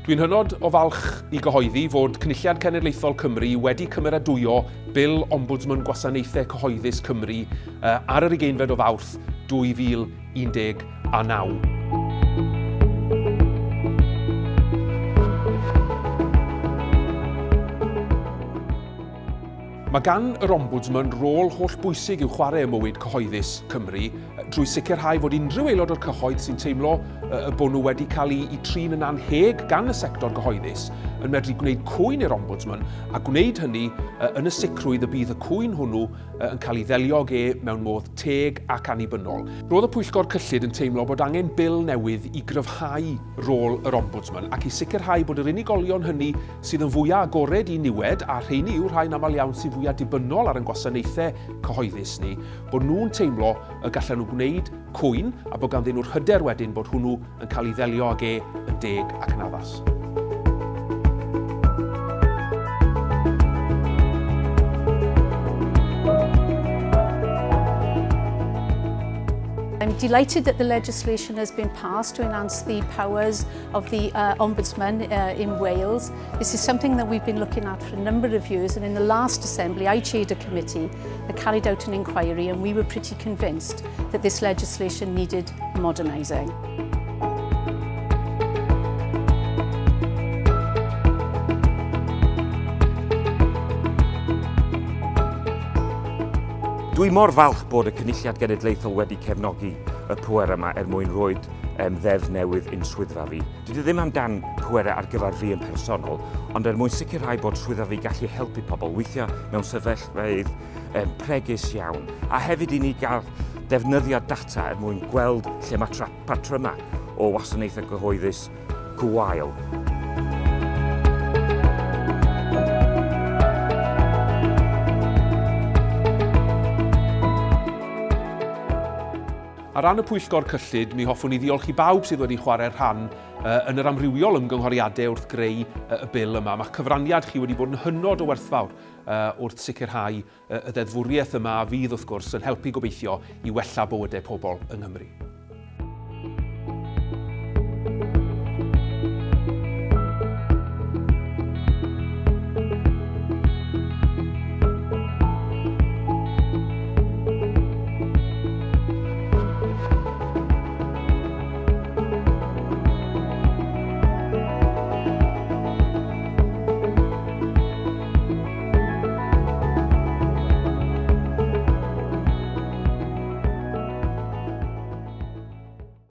Dwi'n hynod o falch i gyhoeddi fod Cynulliad Cenedlaethol Cymru wedi cymeradwyo Bil Ombwdsmon Gwasanaethau Cyhoeddus Cymru ar yr ugeinfed o Fawrth 2019. Mae gan yr Ombwdsman rôl hollbwysig i'w chwarae ym mywyd cyhoeddus Cymru drwy sicrhau fod unrhyw aelod o'r cyhoedd sy'n teimlo y bod nhw wedi cael eu trin yn annheg gan y sector gyhoeddus yn medru gwneud cwyn i'r Ombwdsman a gwneud hynny yn y sicrwydd y bydd y cwyn hwnnw yn cael ei ddelio ag e mewn modd teg ac annibynnol. Roedd y Pwyllgor Cyllid yn teimlo bod angen Bil newydd i gryfhau rôl yr Ombwdsman ac i sicrhau bod yr unigolion hynny sydd yn fwyaf agored i niwed, a rheiny yw'r rhai'n aml iawn sy'n fwyaf dibynnol ar ein gwasanaethau cyhoeddus ni, bod nhw'n teimlo y gallan nhw gwneud cwyn a bod ganddyn nhw'r hyder wedyn bod hwnnw yn cael ei ddelio ag e yn deg ac yn addas. I'm delighted that the legislation has been passed to enhance the powers of the uh, Ombudsman uh, in Wales. This is something that we've been looking at for a number of years and in the last Assembly I chaired a committee that carried out an inquiry and we were pretty convinced that this legislation needed modernising. Dwi mor falch bod y Cynulliad Genedlaethol wedi cefnogi y pwer yma er mwyn rhoi um, ddeddf newydd i'n swyddfa fi. Dydy ddim amdan pwerau ar gyfer fi yn personol, ond er mwyn sicrhau bod swyddfa fi gallu helpu pobl weithio mewn sefyllfeydd um, pregus iawn, a hefyd i ni gael defnyddio data er mwyn gweld lle mae patrymau o wasanaethau gyhoeddus gwael. Ar ran y Pwyllgor Cyllid, mi hoffwn i ddiolch i bawb sydd wedi chwarae rhan yn yr amrywiol ymgynghoriadau wrth greu y Bil yma. Mae'ch cyfraniad chi wedi bod yn hynod o werthfawr wrth sicrhau y ddeddfwriaeth yma a fydd, wrth gwrs, yn helpu gobeithio i wella bywydau pobl yng Nghymru.